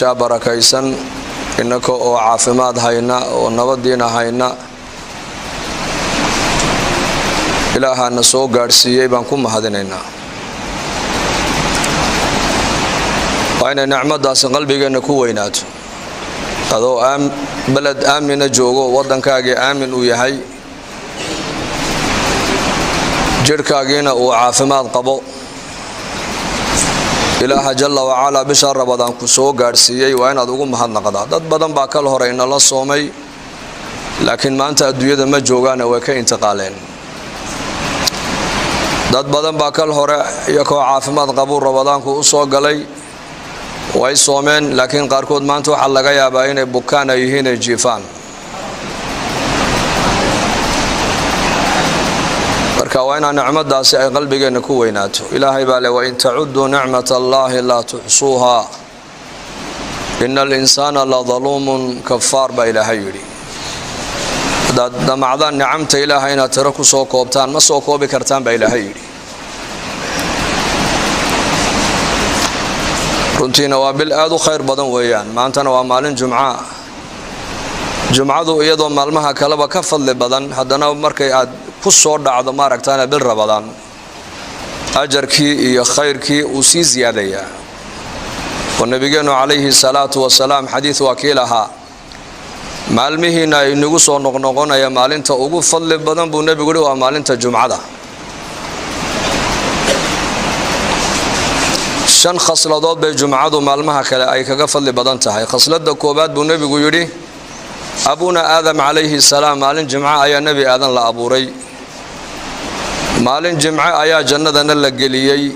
Bishaa barakaysan innaka oo caafimaad hayna oo nabadiina hayna, Ilaahana soo gaadhsiiyey baan ku mahadinaynaa. Waa inay nicmadaasi qalbigeenna ku weynaato. Adoo beled aamina joogo, waddankaagii aamin uu yahay, jidhkaagiina uu caafimaad qabo, Ilaaha jalla wacalaa bisha Rabadaan ku soo gaadhsiiyey, waa inaad ugu mahadnaqdaa. Dad badan baa kal hore inala soomay, laakiin maanta adduunyada ma joogaane, way ka intiqaaleen. Dad badan baa kal hore iyakoo caafimaad qabuu Rabadaanku u soo galay, way soomeen, laakiin qaarkood maanta waxaa laga yaabaa inay bukaan ay yihiin, ay jiifaan. Marka waa inaa nicmadaasi ay qalbigeenna ku weynaato. Ilaahay baa le: "Wain tacuduu nicmat Allaahi laa tuxsuuha, ina alinsaana la daluumun kafaar," baa Ilaahay yidhi. Haddaad damacdaan nicamta Ilaahay inaad tiro ku soo koobtaan, ma soo koobi kartaan, baa Ilaahay yidhi. Runtiina waa bil aada u khayr badan weeyaan. Maantana waa maalin Jumca. Jumcadu iyadoo maalmaha kaleba ka fadli badan, haddana markay aad ku soo dhacdo maaragtaana bil Rabadaan, ajarkii iyo khayrkii uu sii siyaadayaa. Oo Nebigeennu calayhi salaatu wasalaam xadiid waa kii lahaa: "Maalmihiina inagu soo noqnoqonaya, maalinta ugu fadli badan," buu Nebigu yihi, "waa maalinta Jumcada." Shan khasladood bay Jumcadu maalmaha kale ay kaga fadli badan tahay. Khasladda koowaad buu Nebigu yidhi: abuna Aadam calayhi salaam, maalin Jimco ayaa Nebi Aadan la abuuray, maalin Jimce ayaa jannadana la geliyey,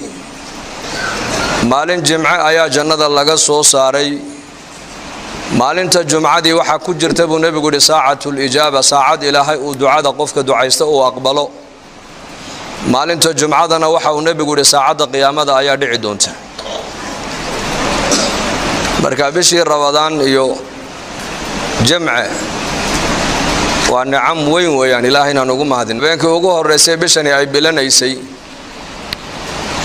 maalin Jimce ayaa jannada laga soo saaray. Maalinta Jumcadii waxaa ku jirta, buu Nebigu yidhi, saacatulijaaba, saacad Ilaahay uu ducada qofka ducaysta uu aqbalo. Maalinta Jumcadana waxa uu Nebigu yidhi saacadda qiyaamada ayaa dhici doonta. Marka bishii Rabadaan iyo Jamce waa nicam weyn weeyaan, Ilaahay inaan ugu mahadin. Habeenkii ugu horeysay bishani ay bilanaysay,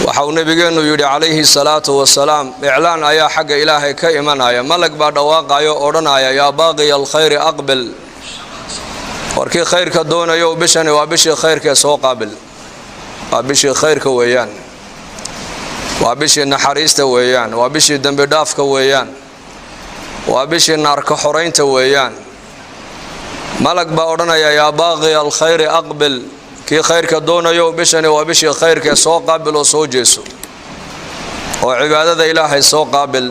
waxa uu Nebigeennu yidhi calayhi salaatu wasalaam: iclaan ayaa xagga Ilaahay ka imanaya, malag baa dhawaaqayo, odhanaya: "Yaa baaqiya alkhayri aqbil." Warkii khayrka doonayo, bishani waa bishii khayrkaee soo qaabil. Waa bishii khayrka weeyaan, waa bishii naxariista weeyaan, waa bishii dembi dhaafka weeyaan, waa bishii naarka xoraynta weeyaan. Malag baa odhanaya: "Yaa baaqiya alkhayri aqbil." Kii khayrka doonayo, bishani waa bishii khayrkaee soo qaabil oo soo jeeso, oo cibaadada Ilaahay soo qaabil,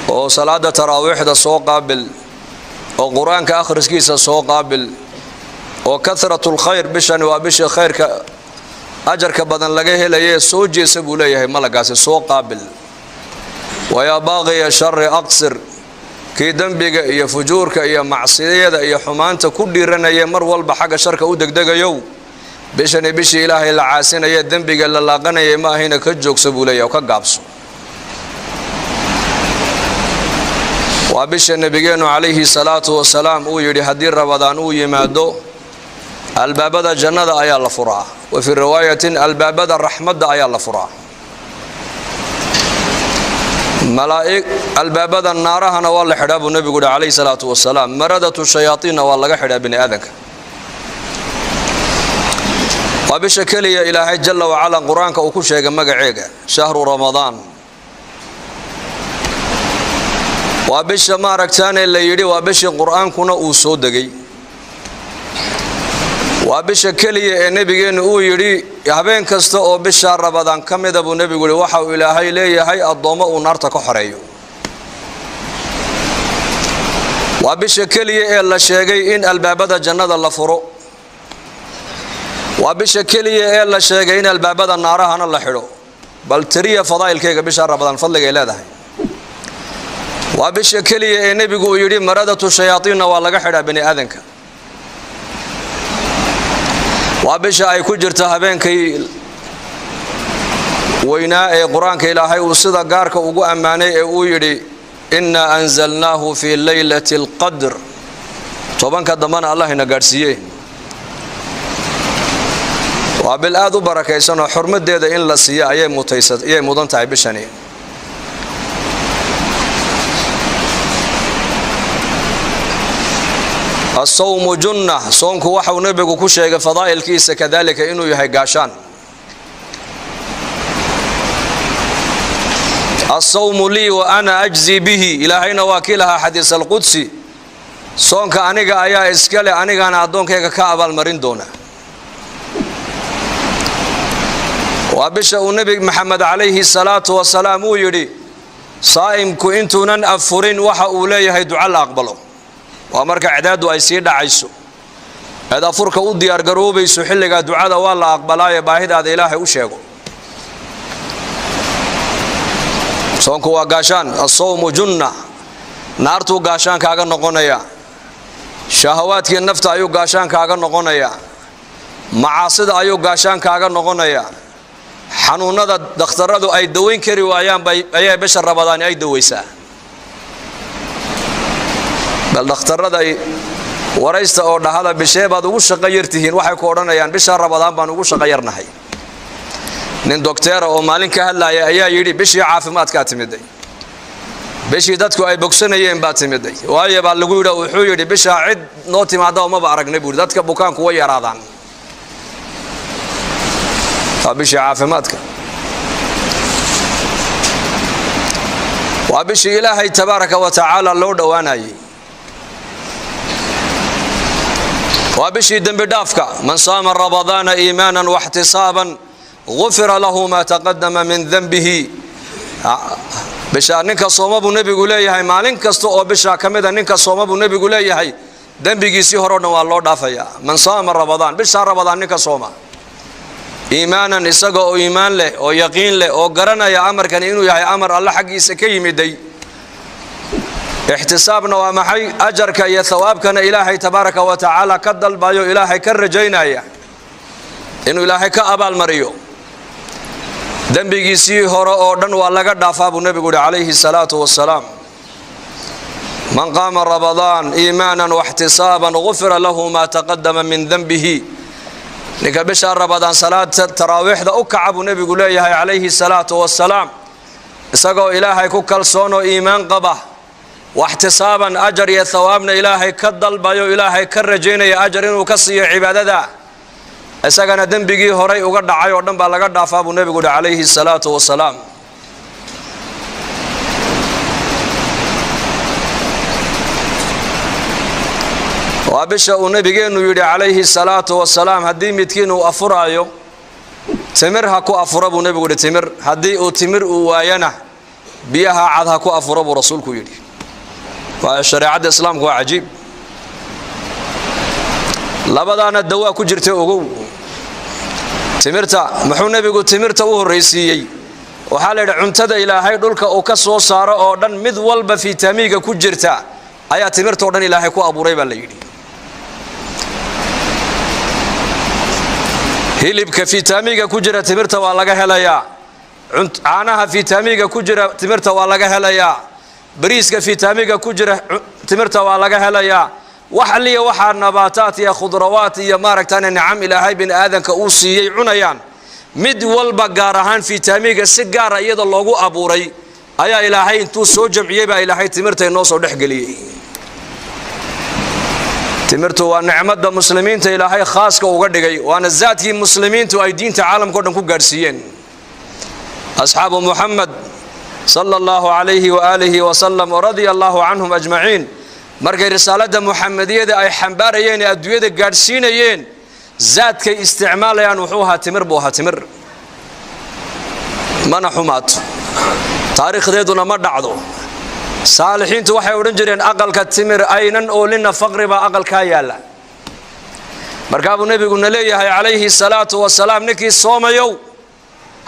oo salaada taraawiixda soo qaabil, oo Qur-aanka akhriskiisa soo qaabil, oo kahratulkhayr, bishani waa bishii khayrka ajarka badan laga helaye, soo jeesa, buu leeyahay malagaasi, soo qaabil. "Wayaa baaqiya shari aqsir." Kii dembiga iyo fujuurka iyo macsiyada iyo xumaanta ku dhiiranaya, mar walba xagga sharka u degdegayow, bishani bishii Ilaahay la caasinaya, dembiga la laaqanayay ma ahayna, ka joogso, buu leeyahy, oo ka gaabso. Waa bisha Nebigeennu calayhi salaatu wasalaam uu yidhi: haddii Rabadaan uu yimaado, albaabada jannada ayaa la furaa, wa fii riwaayatin albaabada raxmadda ayaa la furaa, malaaig albaabada naarahana waa la xidhaa, buu Nebigu yihi calayhi salaatu wasalaam. Maradatu shayaaiinna waa laga xidhaa bini aadanka. Waa bisha keliya Ilaahay jalla wacala Qur-aanka uu ku sheegay magaceega, shahru Ramadaan. Waa bisha maaragtaane la yidhi waa bishii Qur-aankuna uu soo degay. Waa bisha keliya ee Nebigeennu uu yidhi habeen kasta oo bisha Rabadaan ka mida, buu Nebigu yihi, waxa uu Ilaahay leeyahay addoommo uu naarta ka xoreeyo. Waa bisha keliya ee la sheegay in albaabada jannada la furo. Waa bisha keliya ee la sheegay in albaabada naarahana la xidho. Bal tiriya fadaa'ilkayga bisha Rabadaan fadligay leedahay. Waa bisha keliya ee Nebigu uu yidhi maradatu shayaaiinna waa laga xidhaa bani aadanka. Waa bisha ay ku jirto habeenkii weynaa ee Qur-aanka Ilaahay uu sida gaarka ugu ammaanay ee uu yidhi: "Innaa anzalnaahu fii leylati alqadr." 10-ka dambana Allah ina gaadhsiiye. Waa bil aad u barakaysan oo xurmadeeda in la siiya ayay mutaysa, ayay mudan tahay bishani. Asawmu junna, soonku waxau nebigu ku sheegay fadaa'ilkiisa kadalika inuu yahay gaashaan. Asawmu lii wa ana ajzi bihi, ilaahayna waa kii lahaa xadiis alqudsi, soonka aniga ayaa iskale, anigaana addoonkayga ka abaalmarin doona. Waa bisha uu nebi Maxamed calayhi salaatu wasalaam uu yidhi saa'imku intuunan afurin waxa uu leeyahay duco la aqbalo. Waa marka cadaadu ay sii dhacayso eed afurka u diyaargaroobayso, xilligaa ducada waa la aqbalaaye baahidaada ilaahay u sheego. Soonku waa gaashaan, asawmu junna, naartuu gaashaan kaaga noqonayaa, shahawaadkii nafta ayuu gaashaan kaaga noqonayaa, macaasida ayuu gaashaan kaaga noqonayaa, xanuunada dakhtaradu ay dawayn kari waayaan ayaa bisha Rabadaani ay dawaysaa. Bal dhakhtarada waraysta oo dhahada bishee baad ugu shaqo yartihiin, waxay ku odhanayaan bisha Rabadaan baan ugu shaqo yarnahay. Nin docteera oo maalin ka hadlaya ayaa yidhi bishii caafimaadkaa timiday, bishii dadku ay bogsanayeen baa timiday. Waayo baa lagu yidhi, wuxuu yidhi bishaa cid noo timaada umaba aragnay buuri, dadka bukaanku way yaraadaan. Waa bishii caafimaadka, waa bishii Ilaahay tabaaraka wa tacaala loo dhowaanayay, waa bishii dembi dhaafka. Man saama Ramadaana iimaanan waxtisaaban gufira lahu ma taqadama min denbihi. Bishaa ninka sooma buu nebigu leeyahay, maalin kasta oo bishaa ka mida ninka sooma buu nebigu leeyahay dembigiisii hore o dhan waa loo dhaafayaa. Man saama Ramadaan, bishaa Ramadaan ninka sooma iimaanan, isaga oo iimaan leh oo yaqiin leh oo garanaya amarkani inuu yahay amar alle xaggiisa ka yimiday, ixtisaabna waa maxay, ajarka iyo thawaabkana Ilaahay tabaaraka wa tacaala ka dalbayo, Ilaahay ka rajaynaya inuu Ilaahay ka abaalmariyo, dembigiisii hore oo dhan waa laga dhaafaa buu nebigu yihi calayhi salaatu wasalaam. Man qaama Ramadaan iimaanan waxtisaaban gufira lahu ma taqadama min denbihi. Ninka bisha Ramadaan salaad taraawiixda u kaca buu nebigu leeyahay calayhi salaatu wasalaam, isagoo Ilaahay ku kalsoonoo iimaan qaba, waxtisaaban ajar iyo thawaabna Ilaahay ka dalbayo, Ilaahay ka rajaynaya ajar inuu ka siiyo cibaadada, isagana dembigii horay uga dhacay oo dhan baa laga dhaafaa buu nebigu yihi calayhi salaatu wasalaam. Waa bisha uu nabigeennu yidhi calayhi salaatu wasalaam haddii midkiin uu afuraayo timir ha ku afuro buu nebigu yidhi, timir haddii uu timir uu waayana biyaha cad ha ku afuro buu rasuulku yidhi. Waa shareecadda islaamku, waa cajiib. Labadaana dawaa ku jirta ogow. Timirta muxuu nebigu timirta u horraysiiyey? Waxaa la yidhi cuntada Ilaahay dhulka uu ka soo saaro oo dhan mid walba fitamiinka ku jirta ayaa timirta oo dhan Ilaahay ku abuuray baa la yidhi. Hilibka fitamiinka ku jira timirta waa laga helayaa, caanaha fitamiinka ku jira timirta waa laga helayaa, bariiska fitamiinka ku jira timirta waa laga helayaa. Wax alliya waxaa nabaataat iyo khudrawaat iyo maaragtaan nicam Ilaahay bini aadanka uu siiyey cunayaan, mid walba gaar ahaan fitamiinka si gaara iyada loogu abuuray ayaa Ilaahay intuu soo jamciyey baa Ilaahay timirta inoo soo dhexgeliyey. Timirtu waa nicmada muslimiinta Ilaahay khaaska uga dhigay, waana zaadkii muslimiintu ay diinta caalamka o dhan ku gaadhsiiyeen. Asxaabu Muxamed sala allahu calayhi waaalihi wasalam radia allahu canhum ajmaciin, markay risaaladda muxamediyada ay xambaarayeen ee adduunyada gaadhsiinayeen, zaadkay isticmaalayaan wuxuu ahaa timir buu ahaa. Timir mana xumaato, taariikhdeeduna ma dhacdo. Saalixiintu waxay odhan jireen aqalka timir aynan oolina faqri baa aqalkaa yaalla. Markaabuu nebiguna leeyahay calayhi salaatu wasalaam ninkii soomayow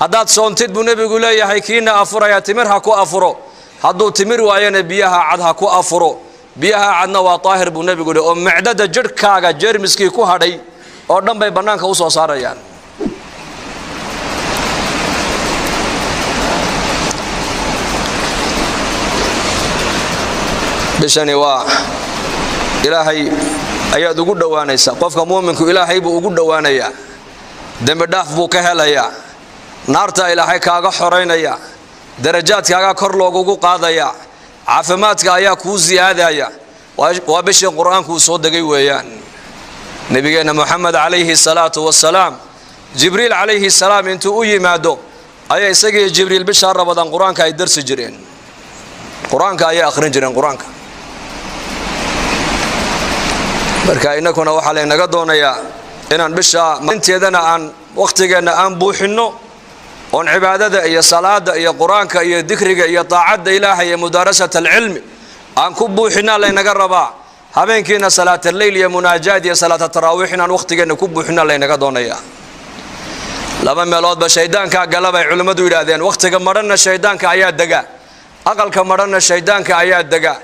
haddaad soontid buu nebigu leeyahay kiina afuraya timir ha ku afuro, hadduu timir waayana biyaha cad ha ku afuro. Biyaha cadna waa daahir buu nebigu yihi, oo micdada jidhkaaga jeermiskii ku hadhay oo dhan bay bannaanka u soo saarayaan. Bishani waa Ilaahay ayaad ugu dhowaanaysaa. Qofka muuminku Ilaahay buu ugu dhowaanayaa, dembi dhaaf buu ka helayaa, naarta Ilaahay kaaga xoraynaya, darajaadkaaga kor loogugu qaadayaa, caafimaadka ayaa kuu siyaadaya, Waa bishii Qur-aanku uu soo degay weeyaan. Nabigeenna Moxamed calayhi salaatu wasalaam, Jibriil calayhi salaam intuu u yimaado ayaa isagii Jibriil bishaa Rabadaan Qur-aanka ay darsi jireen, Qur-aanka ayay akhrin jireen Qur-aanka. Marka innakuna waxaa laynaga doonayaa inaan bishaa maalinteedana aan wakhtigeenna aan buuxinno, oon cibaadada iyo salaada iyo Qur-aanka iyo dikriga iyo taacadda Ilaahay iyo mudaarasat alcilmi aan ku buuxinaa laynaga rabaa. Habeenkiina salaataleyl iyo munaajaad iyo salaata taraawiix inaan wakhtigeenna ku buuxinaa laynaga doonayaa. Laba meeloodba shaydaankaa gala bay culimmadu yidhaahdeen. Wakhtiga madhanna shaydaanka ayaa dega, aqalka madhanna shaydaanka ayaa dega.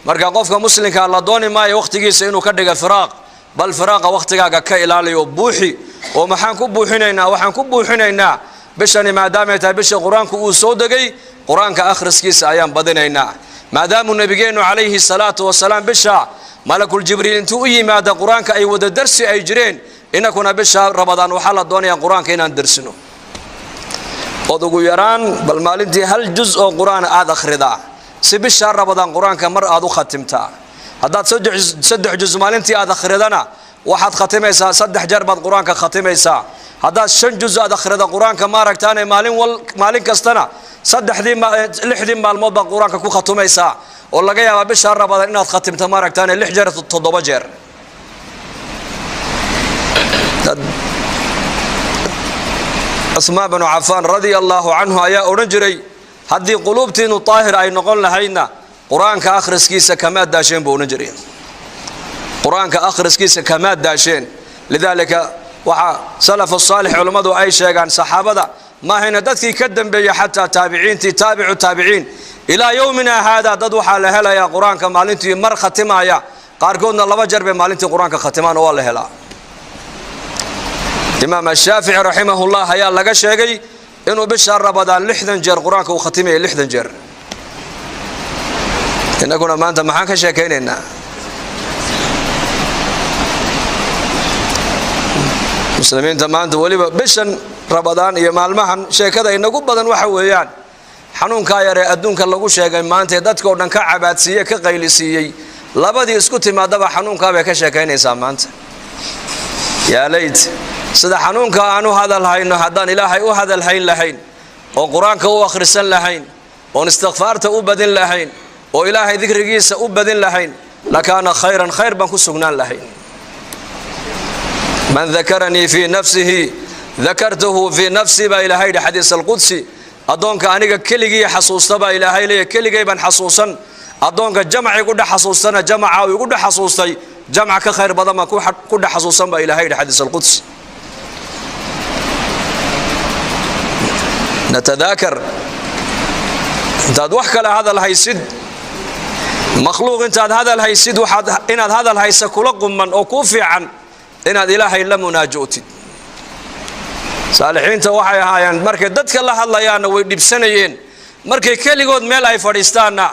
Marka qofka muslimkaa la dooni maayo wakhtigiisa inuu ka dhiga firaaq, bal firaaqa wakhtigaaga ka ilaaliyo, buuxi. Oo maxaan ku buuxinaynaa? Waxaan ku buuxinaynaa bishani maadaamay tahay bisha Qur-aanku uu soo degay, Qur-aanka akhriskiisa ayaan badinaynaa. Maadaamuu nabigeennu calayhi salaatu wasalaam bisha malakul Jibriil intuu u yimaada Qur-aanka ay wada darsi ay jireen, inakuna bisha Rabadaan waxaa la doonayaa Qur-aanka inaan darsino, ood ugu yaraan bal maalintii hal juz oo Qur-aan aad akhridaa, si bisha Rabadaan Qur-aanka mar aad u khatimtaa. Haddaad 3 juz maalintii aad akhridana, waxaad khatimaysaa 3 jeer baad Qur-aanka khatimaysaa. Haddaad 5 juz aad akhrida Qur-aanka, maaragtaane, maalin wal maalin kastana, 3dii 6dii maalmood baad Qur-aanka ku khatumaysaa, oo laga yaabaa bisha Rabadaan inaad khatimto, maaragtaane, 6 jeer, 7 jeer. Cusmaan binu Cafaan radia allaahu canhu ayaa odhan jiray, haddii quluubtiinu daahir ay noqon lahaydna, Qur-aanka akhriskiisa kamaad daasheen, buu odhan jiray, Qur-aanka akhriskiisa kamaad daasheen. Lidaalika waxaa salafu saalix culammadu ay sheegaan, saxaabada maahayna dadkii ka dambeeyey, xataa taabiciintii, taabicu taabiciin, ilaa yowmina haada, dad waxaa la helayaa Qur-aanka maalintii mar khatimaya, qaarkoodna 2 jeer bay maalintii Qur-aanka khatimaan, oo waa la helaa. Imaam Ashaafici raximahullah ayaa laga sheegay inuu bisha Rabadaan 60 jeer Qur-aanka uu khatimaya, 60 jeer. Innaguna maanta maxaan ka sheekaynaynaa? Muslimiinta maanta weliba bishan Rabadaan iyo maalmahan sheekada inagu badan waxa weeyaan xanuunkaa yaree adduunka lagu sheegay maanta ee dadka oo dhan ka cabaadsiiye, ka qaylisiiyey. Labadii isku timaadaba xanuunkaa bay ka sheekaynaysaa maanta. Yaa layt sida xanuunka aan u hadal hayno haddaan Ilaahay u hadal hayn lahayn, oo Qur-aanka u akhrisan lahayn, oon istikfaarta u badin lahayn, oo Ilaahay dikrigiisa u badin lahayn, lakaana khayran, khayr baan ku sugnaan lahayn. Man dakaranii fii nafsihi dakartuhu fii nafsi, baa Ilaahay yidhi xadiis alqudsi. Addoonka aniga keligii xasuusta, baa Ilaahay leeya, keligay baan xasuusan. Addoonka jamc igu dhex xasuustana, jamaca uu igu dhex xasuustay jamc ka khayr badan baan ku dhex xasuusan, baa Ilahay yidhi xadiis alqudsi. Natadaakar, intaad wax kale hadal haysid, makhluuq intaad hadal haysid, waxaad inaad hadal haysa kula quman oo kuu fiican inaad Ilaahay la munaajootid. Saalixiinta waxay ahaayeen markay dadka la hadlayaanna way dhibsanayeen, markay keligood meel ay fadhiistaanna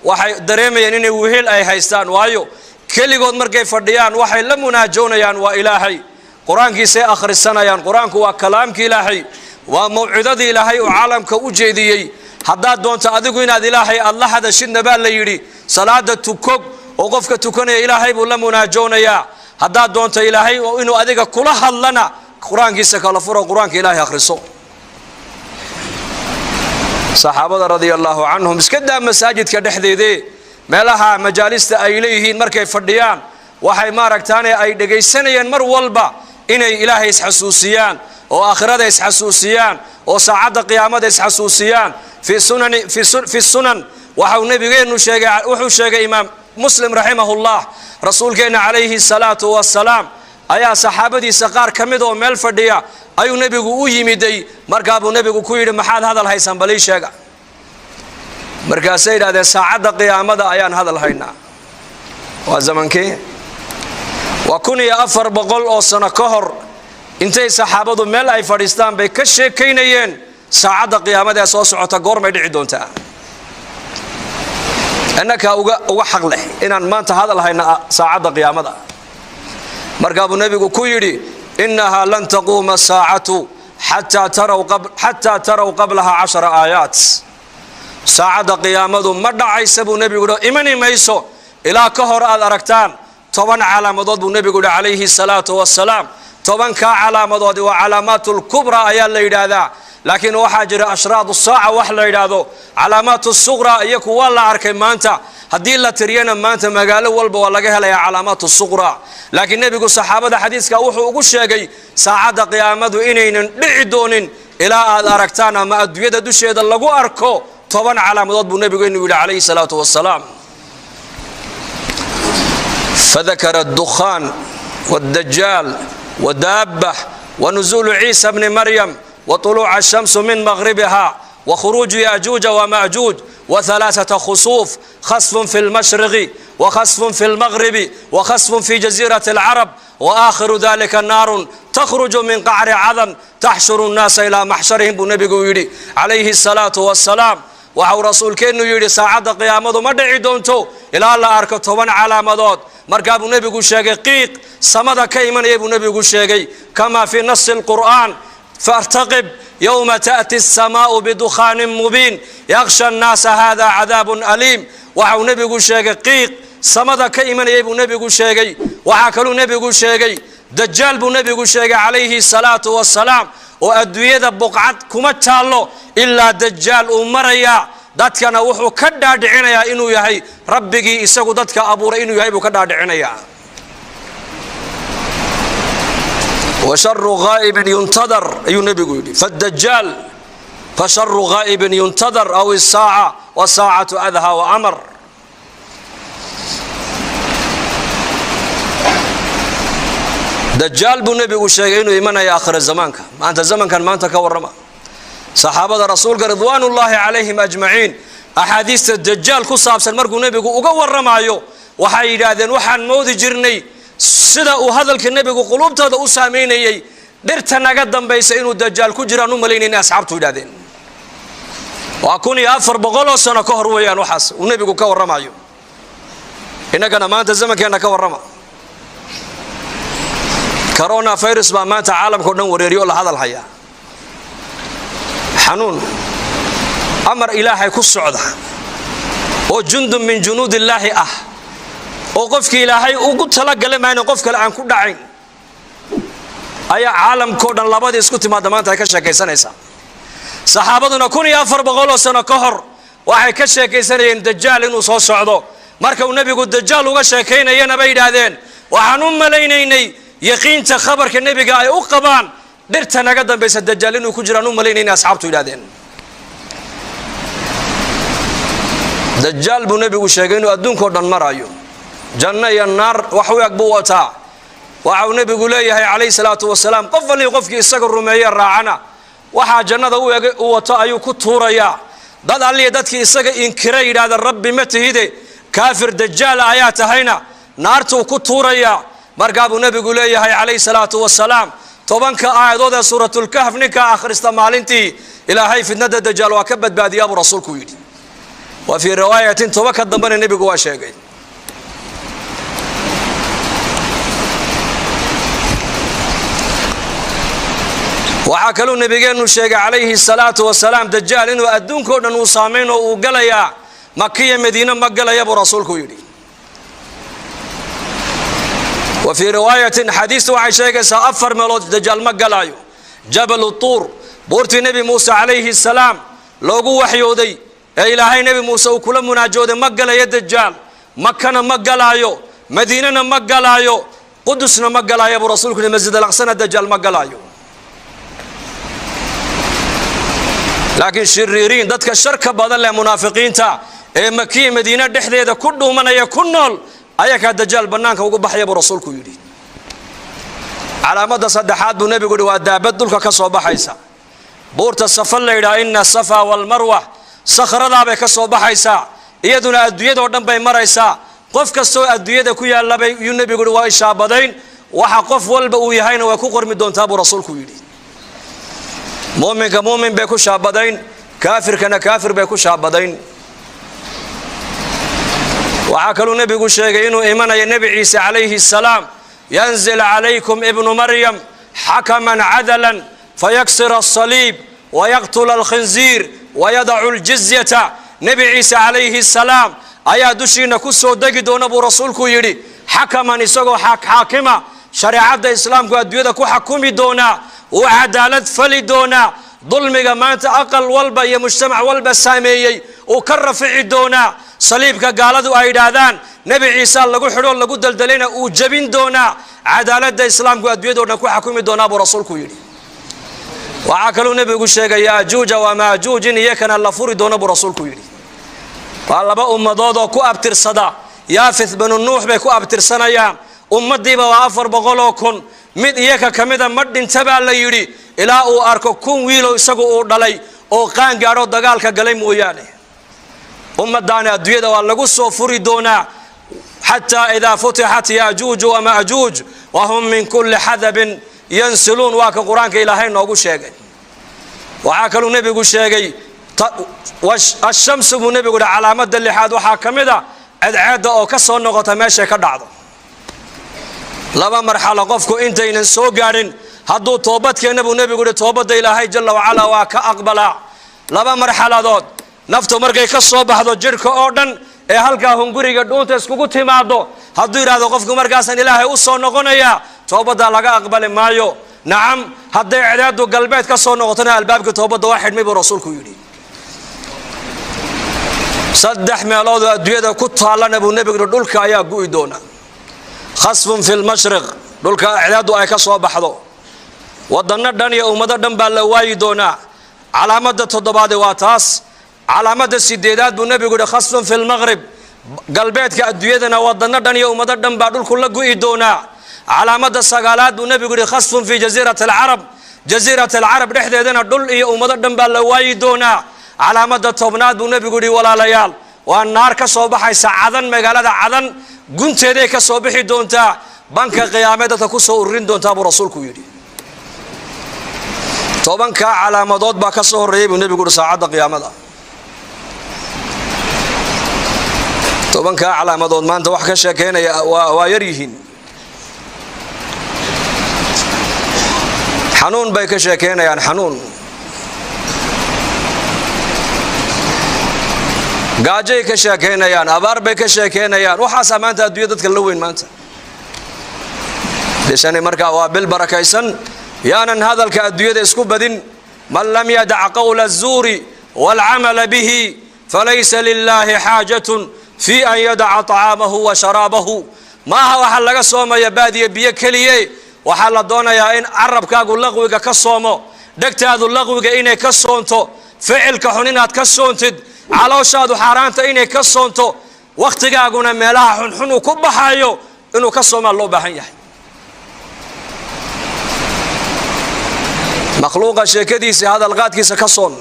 waxay dareemayeen inay wehel ay haystaan. Waayo, keligood markay fadhiyaan waxay la munaajoonayaan waa Ilaahay, Qur-aankiisay akhrisanayaan. Qur-aanku waa kalaamki Ilaahay, waa mawcidadii Ilaahay uu caalamka u jeediyey. Haddaad doonto adigu inaad Ilaahay aad la hadashidna, baa la yidhi, salaada tukog, oo qofka tukanaya Ilaahay buu la munaajoonayaa. Haddaad doonto Ilaahay inuu adiga kula hadlana, Qur-aankiisa kala furo, Qur-aanka Ilaahay akhriso. Saxaabada radia allaahu canhum, iska daa masaajidka dhexdeedee, meelaha majaalista ay leeyihiin markay fadhiyaan, waxay maaragtaane ay dhegaysanayeen mar walba inay Ilaahay isxasuusiyaan, oo aakhirada isxasuusiyaan, oo saacadda qiyaamada isxasuusiyaan. Fi sunan waxau nabigeennu sheegay, wuxuu sheegay Imaam Muslim raximahullah, rasuulkeenna calayhi salaatu wasalaam ayaa saxaabadiisa qaar ka mid oo meel fadhiya ayuu nebigu u yimiday. Markaabuu nebigu ku yidhi, maxaad hadal haysaan, balii sheega? Markaasay yidhahdeen, saacadda qiyaamada ayaan hadal haynaa. Waa zamankii? Waa 1400 oo sano ka hor. Intay saxaabadu meel ay fadhiistaan bay ka sheekaynayeen saacadda qiyaamada ee soo socota goormay dhici doontaa. Innakaa uga xaq leh inaan maanta hadal hayna saacadda qiyaamada. Markaa buu nebigu ku yidhi, innahaa lan taquuma saacatu xataa taraw qablaha 10 aayaat. Saacadda qiyaamadu ma dhacaysa, buu nebigu yidhi, imani mayso Ilaa ka hor aad aragtaan 10 calaamadood buu nebigu yihi calayhi salaatu wasalaam. 10-kaa calaamadoodi waa calaamaatulkubraa ayaa la yidhaahdaa, laakiin waxaa jira ashraadu saaca wax la yidhaahdo, calaamaatu suqraa iyo kuwa la arkay maanta. Haddii la tiriyana maanta magaalo walba waa laga helayaa calaamaatu suqraa. Laakiin nebigu saxaabada xadiiska wuxuu ugu sheegay saacadda qiyaamadu inaynan dhici doonin ilaa aad aragtaan ama adduunyada dusheeda lagu arko 10 calaamadood buu nebigeenu yidhi calayhi salaatu wasalaam. Fadakara addukhaan waaddajaal wadaabah wanuzuulu ciisa bni maryam وطلوع الشمس من مغربها وخروج يأجوج ومأجوج و3 خسوف، خسف في المشرق وخسف في المغرب وخسف في جزيرة العرب، وآخر ذلك نار تخرج من قعر عدن تحشر الناس إلى محشرهم buu nebigu yidhi calayhi الصلاة والسلام. Waxau rasuulkeennu yidhi saacadda qiyaamadu ma dhici doonto ilaa la arko 10 calaamadood. Markaa buu nebigu sheegay qiiq samada ka imanaya buu nebigu sheegay, kama fii nasi الqur'aan: فارتقب يوم تأتي السماء بدخان مبين يغشى الناس هذا عذاب أليم. Waxau nebigu sheegay qiiq samada ka imanayay buu nebigu sheegay. Waxaa kaluu nebigu sheegay dajaal buu nebigu sheegay calayhi salaatu wasalaam, oo adduunyada buqcad kuma taallo ilaa dajaal uu marayaa, dadkana wuxuu ka dhaadhicinayaa inuu yahay rabbigii isagu dadka abuuray inuu yahay buu ka dhaadhicinayaa. Washaru ghaa'ibin yuntadar ayuu nebigu yidhi, fadajaal fasharu ghaa'ibin yuntadar aw isaaca wasaacatu adhaa wa amar. Dajaal buu nebigu sheegay inuu imanaya aakhira zamaanka. Maanta zamankan maanta ka warrama saxaabada rasuulka ridwaanullaahi calayhim ajmaciin axaadiista dajaal ku saabsan markuu nebigu uga warramaayo waxay yidhaahdeen waxaan moodi jirnay sida uu hadalka nebigu quluubtooda u saameynayay dhirta naga dambaysa inuu dajaal ku jiraan u malaynayna asxaabtu yidhahdeen. Waa 1400 oo sano ka hor weeyaan waxaas uu nebigu ka warramayo. Innagana maanta zamankeenna ka warrama. Corona virus baa maanta caalamka o dhan wareeriyo oo la hadal hayaa, xanuun amar ilaahay ku socda oo jundun min junuudillaahi ah oo qofkii ilaahay ugu talagalay maayna qof kale aan ku dhacayn ayaa caalamkao dhan labadii isku timaadda maanta ay ka sheekaysanaysaa. Saxaabaduna 1400 oo sano ka hor waxay ka sheekaysanayeen dajaal inuu soo socdo. Marka uu nebigu dajaal uga sheekaynayana bay yidhaahdeen waxaan u malaynaynay yaqiinta khabarka nebiga ay u qabaan dhirta naga dambaysa dajaal inuu ku jiraan u malaynayna asxaabtu yidhahdeen. Dajaal buu nebigu sheegay inuu adduunkao dhan marayo, janno iyo naar wax u eg buu wataa. Waxau nebigu leeyahay calayhi salaatu wasalaam qof walii qofkii isaga rumeeye raacana waxaa jannada u eg u wato ayuu ku tuurayaa. Dad alliya dadkii isaga inkira yidhahda rabbi ma tihide kaafir dajaal ayaa tahayna naartuu ku tuurayaa. Markaa buu nebigu leeyahay calayhi salaatu wasalaam 10-ka aayadood ee suuratulkahf ninkaa akhrista maalintii ilaahay fitnada dajaal waa ka badbaadiyaa buu rasuulku yidhi. Wa fii riwaayatin 10-ka dambena nebigu waa sheegay. Waxaa kaluu nebigeennu sheegay calayhi salaatu wasalaam dajaal inuu adduunkao dhan uu saamayn oo uu galayaa, Makiya Madiine ma galaya buu rasuulku yidhi. Wa fii riwaayatin xadiistu waxay sheegaysaa 4 meelood dajaal ma galaayo. Jabalu Tuur, buurtii nebi Muuse calayhi salaam loogu waxyooday ee ilaahay nebi Muuse uu kula munaajooday ma galayo dajaal. Makana ma galaayo, Madiinana ma galaayo, Qudusna ma galaayo buu rasuulku yidhi. Masjid al-Aqsana dajaal ma galaayo. Laakiin shiriiriin dadka sharka badan leh munaafiqiinta ee Makiya Madiine dhexdeeda ku dhuumanaya ku nool ayakaa dajaal bannaanka ugu baxaya buu rasuulku yidhi. Calaamadda saddexaad buu nebigu yidhi waa daabad dhulka ka soo baxaysa, buurta Safa la yidhaha, ina safa walmarwa, sakhradaabay ka soo baxaysaa, iyaduna adduunyadoo dhan bay maraysaa. Qof kastoo adduunyada ku yaallabay yuu nebigu yidhi waa ishaabadayn, waxa qof walba uu yahayna way ku qormi doontaa buu rasuulku yidhi. Muuminka muumin bay ku shaabadayn, kaafirkana kaafir bay ku shaabadayn. Waxaa kaluu nebigu sheegay inuu imanayo nebi Ciise calayhi salaam, yanzil calaykum ibnu Maryam xakaman cadalan fayaksir asaliib wayaqtula alkhinziir wayadacu aljizyata. Nebi Ciise calayhi salaam Ayaa dushiina ku soo degi doona, buu Rasuulku yidhi, xakaman, isagoo xaakima, shareecadda Islaamku adduunyada ku xakumi doonaa, uu cadaalad fali doonaa, dulmiga maanta aqal walba iyo mujtamac walba saameeyey uu ka rafici doonaa, saliibka gaaladu ay yidhaahdaan Nebi Ciise lagu xidhoo lagu daldalayna uu jebin doonaa, cadaaladda Islaamku adduunyado dhan ku xakumi doonaa, buu Rasuulku yidhi. Waxaa kaluu Nebigu sheegay Yaajuuja Wamaajuuj in iyakana la furi doono, buu Rasuulku yidhi. Waa laba ummadood oo ku abtirsada Yaafith banu Nuux bay ku abtirsanayaan. Ummaddiiba waa 400,000. Mid iyaka ka mida ma dhinta, baa la yidhi, ilaa uu arko 1000 wiilow isagu uu dhalay oo qaan gaadho dagaalka galay mooyaane. Ummaddaani adduunyada waa lagu soo furi doonaa, xataa idaa futixat Yaajuuj wamaajuuj wahum min kulli xadabin yansiluun. Waa ka Qur-aanka Ilaahay noogu sheegay. Waxaa kaluu Nebigu sheegay ashamsu, buu Nebigu yihi. Calaamada lixaad waxaa ka mid a cadceedda oo ka soo noqota meeshay ka dhacdo. Laba marxalo qofku intaynan soo gaadhin hadduu toobadkeenna, buu Nebigu yihi, toobadda Ilaahay jalla wacalaa waa ka aqbalaa. Laba marxaladood: naftu markay ka soo baxdo jidhka oo dhan ee halkaa hunguriga dhuunta iskugu timaado, hadduu yidhahdo qofku markaasaan Ilaahay u soo noqonayaa, toobaddaa laga aqbali maayo. Nacam, hadday cadaadu galbeed ka soo noqotona, albaabkii toobadda waa xidhmay, buu Rasuulku yidhi. Saddex meeloodoo adduunyada ku taallana, buu Nebigu yidhi, dhulka ayaa gu'i doona. Khasfun fi lmashriq, dhulka cadaadu ay ka soo baxdo, waddanno dhan iyo ummado dhan baa la waayi doonaa. Calaamadda toddobaade waa taas. Calaamadda sideedaad, buu Nebigu yihi, khasfun fi lmaqrib, galbeedka adduunyadana waddanno dhan iyo ummado dhan baa dhulku la gu'i doonaa. Calaamadda sagaalaad, buu Nebigu yihi, khasfun fi jasiirati alcarab, jasiirat alcarab dhexdeedana dhul iyo ummado dhan baa la waayi doonaa. Calaamadda 10aad, buu Nebigu yihi, walaalayaal, waa naar ka soo baxaysa Cadan, magaalada Cadan gunteeday ka soo bixi doontaa, banka qiyaame dadka ku soo ururin doontaa, buu Rasuulku yidhi. 10kaa calaamadood baa ka soo horreeyey, buu Nebigu yihi, saacadda qiyaamada. 10kaa calaamadood maanta wax ka sheekeynaya waa yar yihiin. Xanuun bay ka sheekeynayaan, xanuun, gaajay ka sheekeynayaan, abaar bay ka sheekeynayaan. Waxaasaa maanta adduunya dadka la weyn. Maanta bishani markaa waa bil barakaysan. Yaanan hadalka adduunyada isku badin. Man lam yadac qowla الzuuri wاlcamala bihi falaysa lilahi xaajatun fi an yadaca طacaamahu wa sharaabahu. Maaha waxaa laga soomaya baadiye biyo keliye. Waxaa la doonayaa in carabkaagu laqwiga ka soomo, dhegtaadu laqwiga inay ka soonto, ficilka xun inaad ka soontid, calooshaadu xaaraanta inay ka soonto, wakhtigaaguna meelaha xunxun uu ku baxayo inuu ka soomaa loo baahan yahay. Makhluuqa sheekadiisa, hadalqaadkiisa ka soon.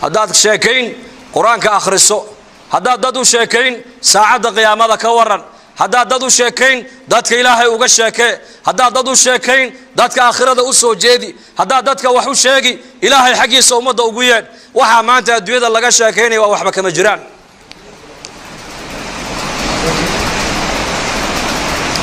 Haddaad sheekayn, Qur-aanka akhriso. Haddaad dad u sheekayn, saacadda qiyaamada ka waran. Haddaad dad u sheekayn, dadka Ilaahay uga sheekee. Haddaad dad u sheekayn, dadka aakhirada u soo jeedi. Haddaad dadka wax u sheegi, Ilaahay xaggiisa ummadda ugu yeedh. Waxaa maanta adduunyada laga sheekaynaya waa waxba kama jiraan.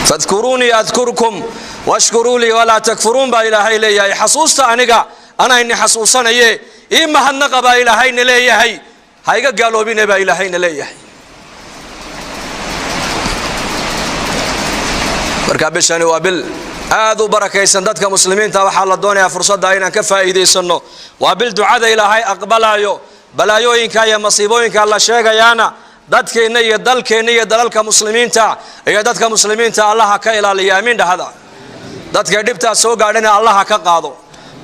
Fadkuruunii adkurkum washkuruu lii walaa takfuruun, baa Ilaahay leeyahay. Xasuusta aniga, anayni xasuusanaye ii mahadnaqa, baa Ilaahayna leeyahay. Ha iga gaaloobine, baa Ilaahayna leeyahay. Marka bishani waa bil aad u barakaysan. Dadka muslimiinta waxaa la doonayaa fursadda inaan ka faa'iidaysanno. Waa bil ducada Ilaahay aqbalaayo. Balaayooyinka iyo masiibooyinka la sheegayaana dadkeenna iyo dalkeenna iyo dalalka muslimiinta iyo dadka muslimiinta Allaha ka ilaaliya. Amiin dhahada. Dadkay dhibtaas soo gaadhana Allaha ka qaado,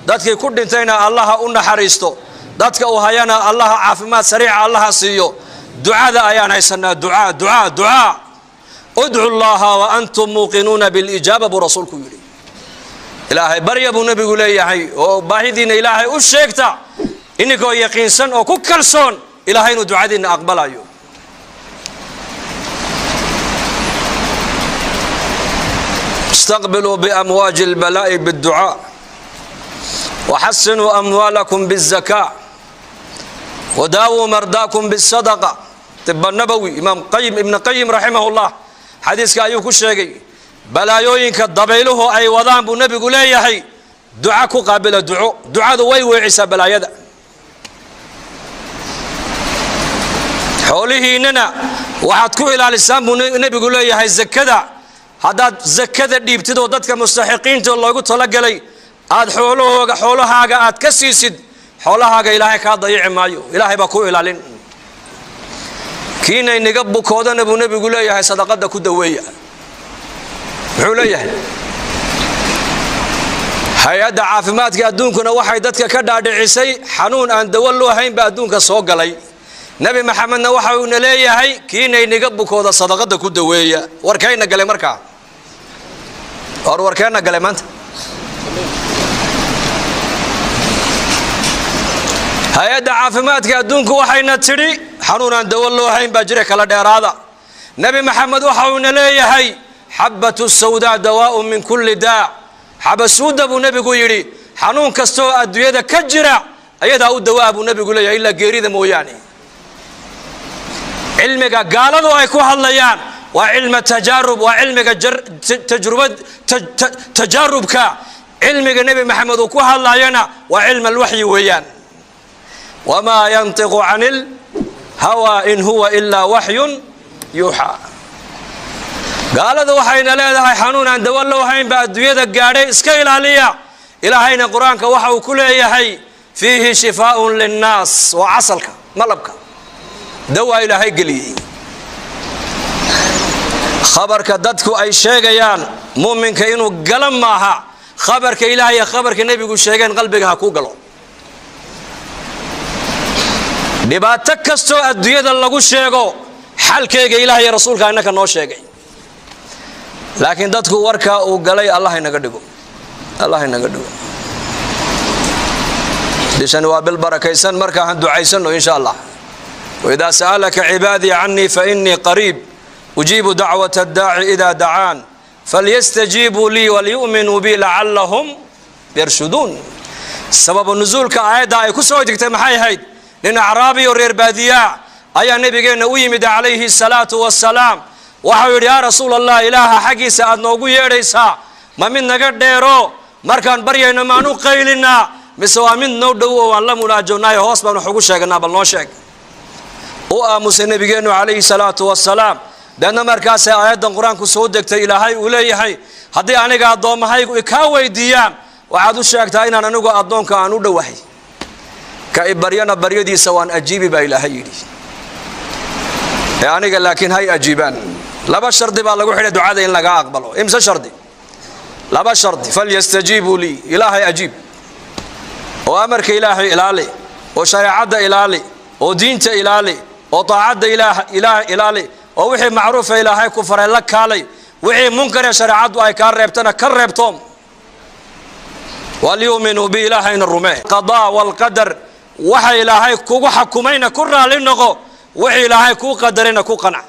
dadkii ku dhintayna Allaha u naxariisto, dadka uu hayana Allaha caafimaad sariica Allaha siiyo. Ducada ayaan haysanaa. Ducaa, ducaa, ducaa. Udcu llaha wa antum muuqinuuna bilijaaba, buu Rasuulku yidhi. Ilaahay barya, buu Nebigu leeyahay, oo baahidiinna Ilaahay u sheegta ininkoo yaqiinsan oo ku kalsoon Ilaahay inuu ducadiinna aqbalayo. Istaqbiluu biamwaaji اlbalaa'i bاdducaa, waxasinuu amwaalakum bالzakaa, wadaawuu mardaakum bالsadaqa. Iba nabowi, Imaam Qayim, Ibn Qayim raximah llah, xadiiska ayuu ku sheegay. Balaayooyinka dabayluhu ay wadaan, buu Nebigu leeyahay, duca ku qaabila. Duco, ducadu way weecisaa balaayada. Xoolihiinnana Waxaad ku ilaalisaan buu nebigu leeyahay zakada. Haddaad zakada dhiibtid oo dadka mustaxiqiinta loogu talagalay aad xoolahooga xoolahaaga aad ka siisid, xoolahaaga Ilaahay kaa dayici maayo, Ilaahay baa ku ilaalin. Kiina inaga bukoodana buu nebigu leeyahay sadaqada ku daweeya. Muxuu leeyahay? Hay-adda caafimaadka adduunkuna waxay dadka ka dhaadhicisay xanuun aan dawo loo hayn baa adduunka soo galay. Nebi Maxamedna waxa uuna leeyahay kiina inaga bukooda sadaqada ku daweeya. Warkayna galay markaa, war warkeenna galay maanta. Hay-adda caafimaadka adduunku waxayna tidhi xanuun aan dawo loo hayn baa jira, kala dheeraada. Nebi Maxamed waxa uuna leeyahay xabatu sawdaa dawaaun min kulli daa. Xabasuuda buu nebigu yidhi xanuun kastaoo adduunyada ka jira ayadaa u dawaa buu nebigu leeyahay, ilaa geerida mooyaane. Cilmiga gaaladu ay ku hadlayaan waa cilma tajaarub, waa cilmiga tajrubad tajaarubka. Cilmiga Nebi Maxamed uu ku hadlayana waa cilm alwaxyi weeyaan. Wamaa yantiqu can ilhawaa in huwa ilaa waxyun yuuxaa. Gaalada waxayna leedahay xanuun aan dawo loo hayn ba adduunyada gaadhay, iska ilaaliya. Ilaahayna Qur-aanka waxa uu ku leeyahay fiihi shifaaun linnaas. Waa casalka, malabka dawaa Ilaahay geliyey. Khabarka dadku ay sheegayaan muminka inuu gala maaha. Khabarka Ilahay iyo khabarka nebigu sheegeen qalbiga ha ku galo. Dhibaato kastoo adduunyada lagu sheego xalkeega Ilaah iyo rasuulka innaka noo sheegay, laakiin dadku warkaa uu galay. Allah inaga dhigo, Allah inaga dhigo. Bishani waa bil barakaysan, markaa han ducaysano insha Allah. Waidaa sa'alaka cibaadii canii fainii qariib ujiibu dacwata addaaci idaa dacaan falyastajiibuu lii waliyu'minuu bi lacallahum yarshuduun. Sababu nusuulka aayadda ay ku soo degtay maxay ahayd? Nin acraabi oo reer baadiyaa ayaa nabigeenna u yimid calayhi salaatu wasalaam. Waxau yidhi: yaa Rasuul Allah, Ilaaha xaggiisa aad noogu yeedhaysaa ma mid naga dheero markaan baryayno maan u qaylinaa, mise waa mid noo dhow oo waan la munaajownaayo, hoos baan wax ugu sheeganaa? Bal noo sheeg. U aamusay nabigeennu calayhi salaatu wasalaam. Deedna markaasay aayaddan Qur-aanku soo degtay. Ilaahay uu leeyahay: haddii aniga addoommahaygu ikaa weydiiyaan, waxaad u sheegtaa inaan anigu addoonka aan u dhowahay, ka i baryana baryadiisa waan ajiibi baa Ilaahay yidhi. Ee aniga laakiin hay ajiibaan. Laba shardi baa lagu xidhay ducada in laga aqbalo. Imse shardi? Laba shardi. Falyastajiibuu lii. Ilaahay ajiib oo amarka Ilaahay ilaali oo shareecadda ilaali oo diinta ilaali oo daacadda Ilaah ilaali oo wixii macruufa Ilaahay ku faray la kaalay, wixii munkaree shareecaddu ay kaa reebtana ka reebtoom. Walyuuminuu bi, Ilaahayna rumee. Qadaa walqadar, waxa Ilaahay kugu xakumayna ku raalli noqo, wixii Ilaahay kuu qadarayna ku qanac.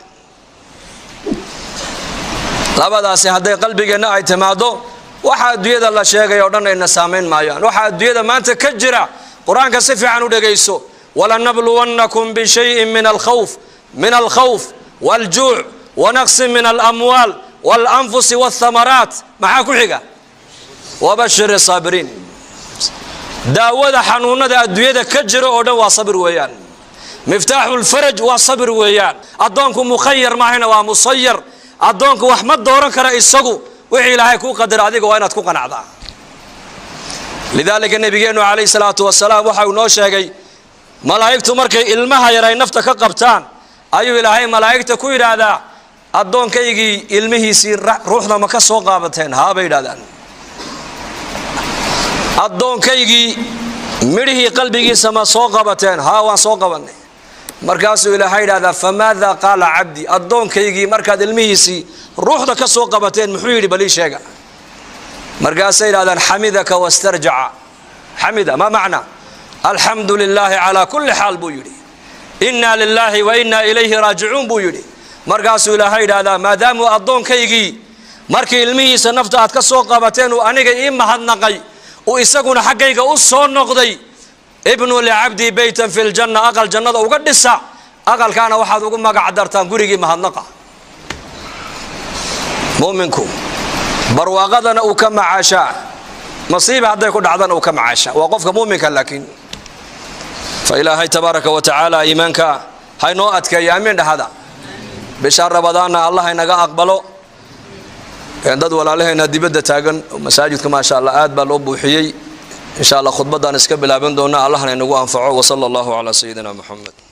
Labadaasi hadday qalbigeenna ay timaado, waxa adduunyada la sheegay oo dhan ayna saamayn maayaan. Waxa adduunyada maanta ka jira, Qur-aanka si fiican u dhegayso: walanabluwannakum bishayin min alkhawf waaljuuc wanaqsin min alamwaal waalanfusi walthamaraat. Maxaa ku xiga? Wabashir saabiriin. Daawada xanuunada adduunyada ka jira oo dhan waa sabir weeyaan. Miftaaxu lfaraj waa sabir weeyaan. Addoonku mukhayar maahayna, waa musayar. Addoonku wax ma dooran kara isagu. Wixii Ilaahay kuu qadara adiga waa inaad ku qanacdaa. Lidaalika nabigeennu calayhi salaatu wasalaam waxa uu noo sheegay malaa'igtu markay ilmaha yar ay nafta ka qabtaan ayuu Ilaahay malaa'igta ku yidhaahdaa: addoonkaygii ilmihiisii ruuxda ma ka soo qaabateen? Haabay yidhahdaan. Addoonkaygii midhihii qalbigiisa ma soo qabateen? Haa, waan soo qabanay. Markaasuu Ilaahay yidhahdaa: famaada qaala cabdi? Addoonkaygii markaad ilmihiisii ruuxda ka soo qabateen muxuu yidhi? Balii sheega. Markaasay yidhahdaan: xamidaka wastarjaca. Xamida ma macna? Alxamdu lilaahi calaa kulli xaal buu yidhi, inaa lilaahi wa inaa ilayhi raajicuun buu yidhi. Markaasuu Ilaahay yidhahdaa: maadaamuu addoonkaygii markii ilmihiisa nafta aad ka soo qabateen uu aniga ii mahadnaqay, uu isaguna xaggayga u soo noqday, ibnuu licabdii beytan fi ljanna, aqal jannada uga dhisa, aqalkaana waxaad ugu magac dartaan gurigii mahadnaqa. Muminku barwaaqadana uu ka macaashaa, masiiba hadday ku dhacdana uu ka macaashaa, waa qofka muminka. Laakiin fa Ilaahay tabaaraka wa tacaala iimaanka haynoo adkeeya. Amiin dhahada. Bisha Ramadaanna Allah inaga aqbalo. Dad walaalaheena dibadda taagan, masaajidka maasha Allah aad baa loo buuxiyey. Insha Allah khudbaddaan iska bilaaban doona, Allahna inagu anfaco. Wasala allahu calaa sayidina Moxamed.